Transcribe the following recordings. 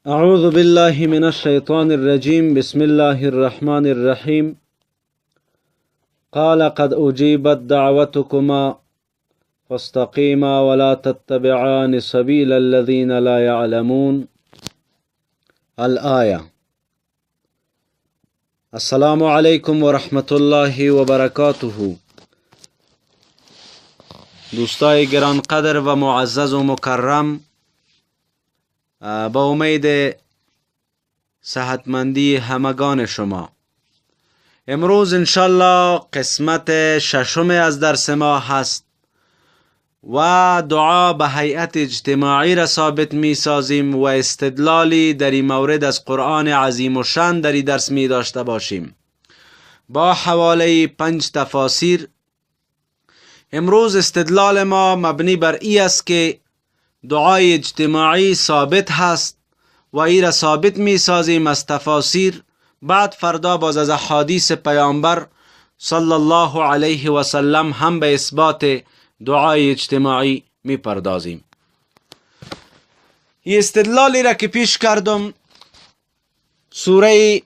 اعوذ بالله من الشیطان الرجیم. بسم الله الرحمن الرحیم. قال قد اجیبت دعوتكما فاستقیما ولا تتبعان سبیل الذین لا یعلمون. الآیه. السلام علیکم و رحمت الله و برکاته. دوستای گرانقدر و معزز و مکرم، با امید صحتمندی همگان شما، امروز انشالله قسمت ششم از درس ما هست و دعا به هیئت اجتماعی را ثابت می سازیم و استدلالی در این مورد از قرآن عظیم و شان در این درس می داشته باشیم با حواله 5 تفاسیر. امروز استدلال ما مبنی بر ای است که دعای اجتماعی ثابت هست و ای را ثابت می سازیم از تفاسیر. بعد فردا باز از احادیث پیامبر صلی الله علیه و سلم هم به اثبات دعای اجتماعی می پردازیم. این استدلالی را که پیش کردم سوره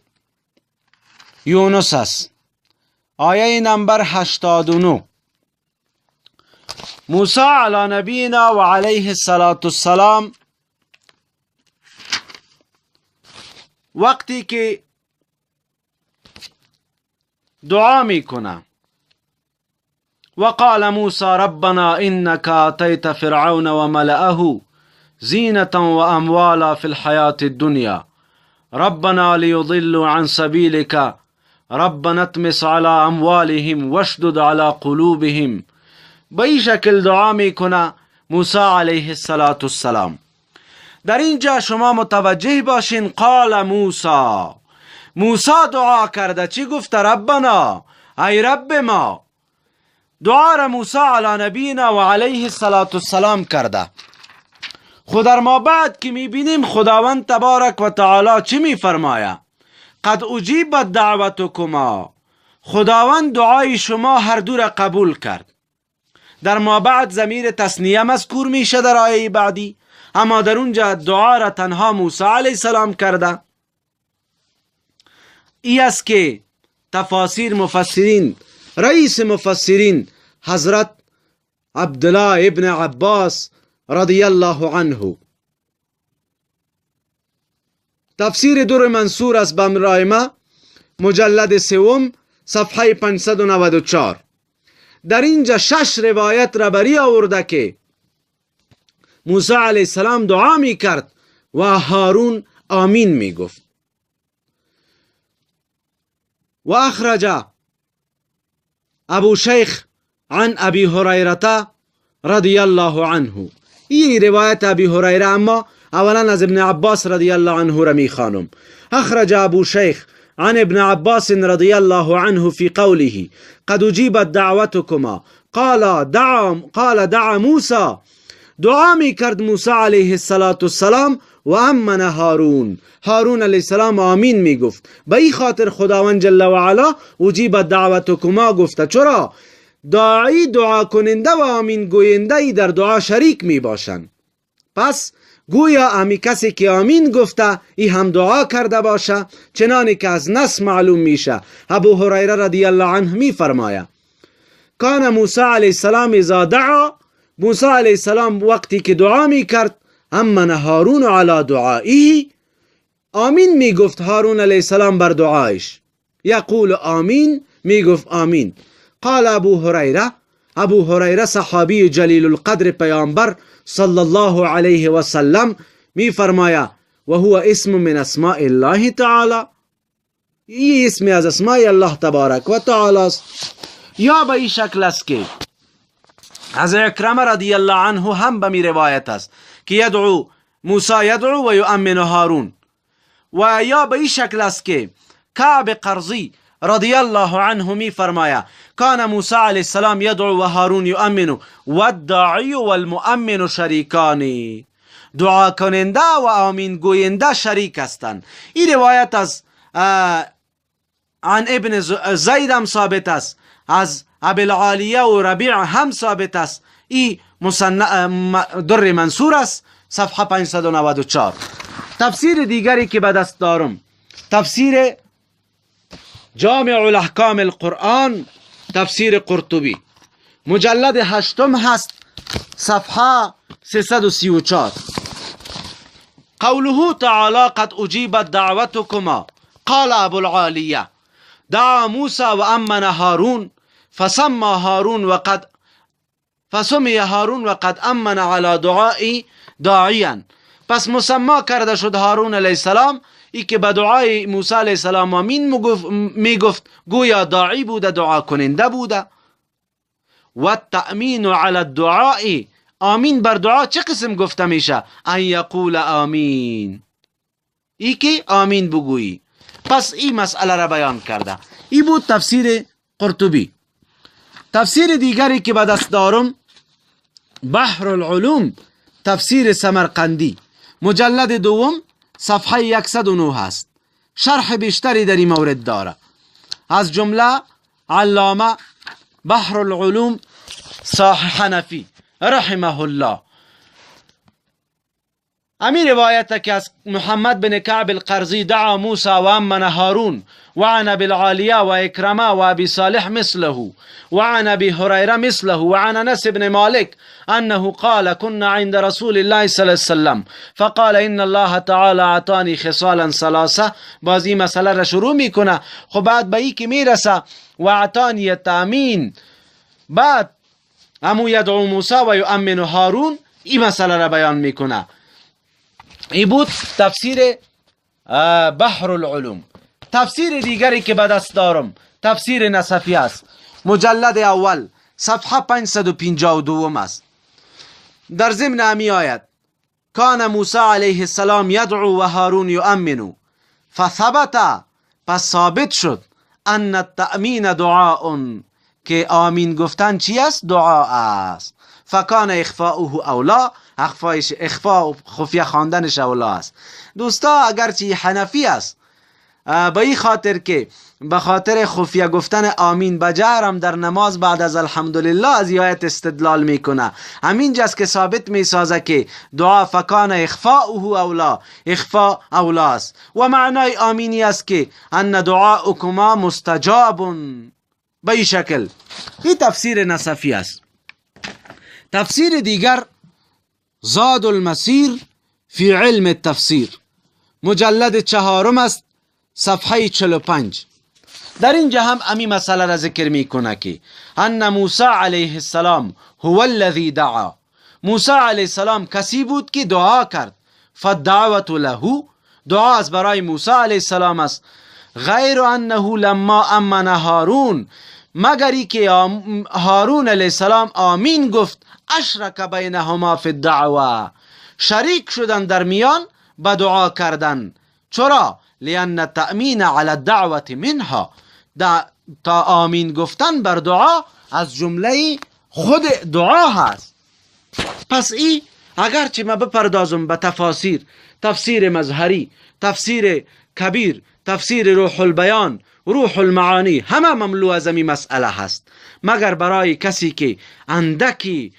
یونس است، آیه نمبر 89. موسی علی نبینا و علیه الصلاة والسلام وقتی که دعا میکنه، وقال موسى ربنا إنك آتيت فرعون وملأه زينة وأموالا في الحياة الدنيا ربنا ليضلوا عن سبيلك ربنا اطمس على أموالهم واشدد على قلوبهم. به این شکل دعا میکنه موسی علیه الصلاة والسلام. در اینجا شما متوجه باشین، قال موسی، موسی دعا کرده، چی گفته؟ ربنا، ای رب ما. دعا را موسی علی نبینا و علیه الصلاة والسلام کرده. خود در ما بعد که میبینیم خداوند تبارک و تعالی چی میفرمایه؟ قد اجیبت دعوتکما، خداوند دعای شما هر دو را قبول کرد. در ما بعد ضمیر تثنیه مذکور میشه در آیه بعدی، اما در اونجا دعا را تنها موسی علیه السلام کرده. ای است که تفاسیر مفسرین، رئیس مفسرین حضرت عبدالله ابن عباس رضی الله عنه، تفسیر در منصور از بمرای ما، مجلد سوم صفحه 594، در اینجا 6 روایت را بری آورده که موسی علیه السلام دعا می کرد و هارون آمین می گفت. و اخرج ابو شیخ عن ابی هریره رضی الله عنه. این روایت ابی هریره، اما اولا از ابن عباس رضی الله عنه را می خوانم. اخرج ابو شیخ عن ابن عباس رضی الله عنه في قوله قد اجیبت دعوتكما قال دعا موسی، دعا می کرد موسی علیه الصلاة والسلام و امن هارون، هارون علیه السلام آمین می گفت. به این خاطر خداوند جل و علا اجیبت دعوتکما گفته. چرا؟ داعی دعا کننده و آمین گوینده ای در دعا شریک می باشند. پس گویا امی کسی که آمین گفته ای هم دعا کرده باشه، چنانی که از نص معلوم میشه. ابو هریره رضی الله عنه می فرماید کان موسی علیه السلام اذا دعا، موسی علیه السلام وقتی که دعا می کرد، امن هارون علی دعائه، آمین می گفت هارون علیه السلام بر دعایش، یقول آمین، می گفت آمین. قال ابو هریره، ابو هریره صحابی جلیل القدر پیامبر صلی الله علیه و سلم می فرماید و هو اسم من اسماء الله تعالی، این اسمی از اسماء الله تبارک و تعالی است. یا به این شکل است که از اکرمه رضی الله عنه هم به می روایت است که یدعو موسی یدعو و یؤمن هارون. و یا به این شکل است که کعب قرضی رضی الله عنه می فرماید کان موسی علیه السلام یدعو و هارون یؤمن والداعی والمؤمن شریکان، دعا کننده و آمین گوینده شریک هستند. این روایت از عن ابن زید هم ثابت است، از ابی العالیه و ربیع هم ثابت است. این در منصور است، صفحه 594. تفسیر دیگری که به دست دارم تفسیر جامع الاحکام القرآن، تفسیر قرطبی، مجلد 8 هست، صفحه 334. قوله تعالی قد اجیبت دعوتكما قال ابو العالیه دعا موسى وامن هارون فسمى هارون وقد فسمی هارون وقد امن على دعاء داعیا. پس مسما کرده شد هارون علیه السلام، ای که به دعای موسی علیه السلام آمین میگفت، گویا داعی بوده، دعا کننده بوده. و التأمین علی الدعاء، آمین بر دعا چه قسم گفته میشه؟ ان یقول آمین، ای که آمین بگویی. پس این مسئله را بیان کرده. ای بود تفسیر قرطبی. تفسیر دیگری که به دست دارم بحر العلوم، تفسیر سمرقندی، مجلد دوم، صفحه 109 هست. شرح بیشتری در این مورد داره، از جمله علامه بحر العلوم صاحب حنفی رحمه الله. امی روایت که از محمد بن کعب القرزی دعا موسی و امن هارون و عن ابی العالیه و اکرمه و ابی صالح مثله و عن ابی هریره مثله و عن انس بن مالک انه قال كنا عند رسول الله صلی الله علیه وسلم فقال ان الله تعالی اعطانی خصالا ثلاثه. باز این مسئله را شروع میکنه. خب بعد به ای که میرسه و اعطانی التامین، بعد امو یدعو موسی و یؤمن هارون، این مسئله را بیان میکنه. این بود تفسیر بحر العلوم. تفسیر دیگری که به دست دارم تفسیر نصفی است، مجلد اول، صفحه 552 است. در ضمن امی آید کان موسی علیه السلام یدعو و هارون یؤمن فثبت، پس ثابت شد ان التأمین دعاء، که آمین گفتن چی است؟ دعا است. فکان اخفاؤه اولا، اخفاء خفیه خواندنش اولا است. دوستا اگرچه حنفی است، به این خاطر که به خاطر خفیه گفتن آمین به جهرم در نماز بعد از الحمدلله از آیت استدلال میکنه. همینجاست که ثابت میسازه که دعا فکان اخفاؤه اولا، اخفاء اولا است. و معنای آمینی است که ان دعاؤکما مستجاب، به این شکل. این تفسیر نصفی است. تفسیر دیگر زاد المسیر فی علم التفسیر، مجلد 4 است، صفحه 45. در اینجا هم امی مسئله را ذکر میکنه که ان موسی علیه السلام هو الذی دعا، موسی علیه السلام کسی بود که دعا کرد. فالدعوة له، دعا از برای موسی علیه السلام است. غیر انه لما امن هارون، مگر که هارون علیه السلام آمین گفت، اشرک بینهما فی الدعوه، شریک شدن در میان به دعا کردن. چرا؟ لأن التأمین علی الدعوة منها، تا آمین گفتن بر دعا از جمله خود دعا هست. پس ای اگرچه ما بپردازم به تفاسیر، تفسیر مظهری، تفسیر کبیر، تفسیر روح البیان، روح المعانی، همه مملو از این مسئله هست، مگر برای کسی که اندکی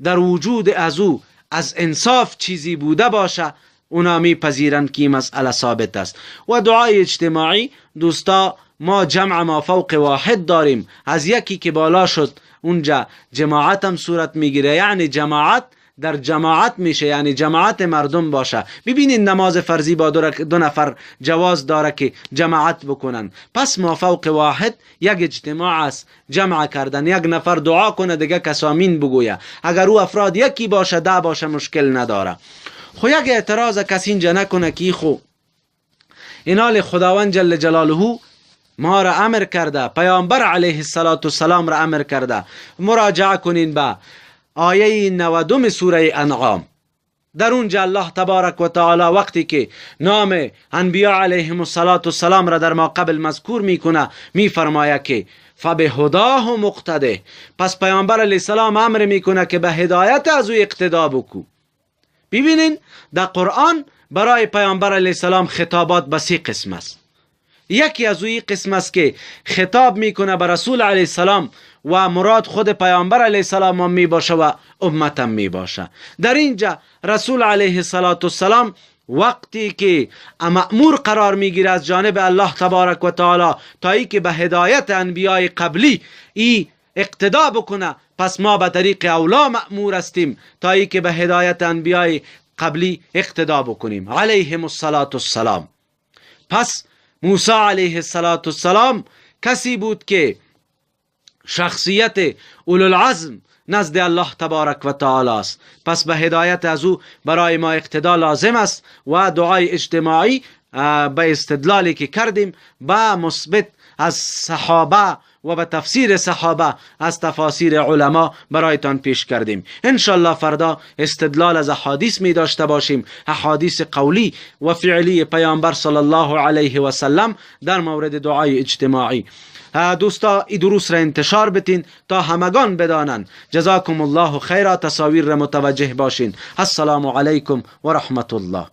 در وجود از او از انصاف چیزی بوده باشه، اونا میپذیرند که این مسئله ثابت است. و دعای اجتماعی دوستا، ما جمع ما فوق واحد داریم، از یکی که بالا شد اونجا جماعت هم صورت میگیره، یعنی جماعت در جماعت میشه، یعنی جماعت مردم باشه. ببینید نماز فرضی با دو نفر جواز داره که جماعت بکنن. پس ما فوق واحد یک اجتماع است، جمع کردن، یک نفر دعا کنه دیگه کس آمین بگویه. اگر او افراد یکی باشه ده باشه مشکل نداره. خو یک اعتراض کسی اینجا نکنه که خو اینال خداوند جل جلاله ما را امر کرده، پیامبر علیه الصلاة والسلام را امر کرده. مراجعه کنین به آیه 90 سوره انعام. در اونجا الله تبارک و تعالی وقتی که نام انبیا علیهم الصلاة والسلام را در ما قبل مذکور میکنه، میفرماید که فبهداه مقتده. پس پیامبر علیه السلام امر میکنه که به هدایت از او اقتدا بکو. ببینین در قرآن برای پیامبر علیه السلام خطابات به سه قسم است. یکی از اوی قسم است که خطاب میکنه به رسول علیه السلام و مراد خود پیامبر علیه السلام هم می باشه و امتم می باشه. در اینجا رسول علیه السلام وقتی که مأمور قرار میگیره از جانب الله تبارک و تعالی تا ای که به هدایت انبیای قبلی ای اقتدا بکنه، پس ما به طریق اولا مأمور هستیم تا ای که به هدایت انبیای قبلی اقتدا بکنیم علیهم الصلاة والسلام. پس موسی علیه السلام کسی بود که شخصیت اولوالعزم نزد الله تبارک و تعالی است. پس به هدایت از او برای ما اقتدا لازم است و دعای اجتماعی به استدلالی که کردیم با مثبت از صحابه و به تفسیر صحابه از تفاسیر علما برایتان پیش کردیم. انشالله فردا استدلال از احادیث می داشته باشیم، احادیث قولی و فعلی پیامبر صلی الله علیه و سلم در مورد دعای اجتماعی. دوستا این دروس را انتشار بتین تا همگان بدانند. جزاکم الله خیرا. تصاویر را متوجه باشین. السلام علیکم و رحمت الله.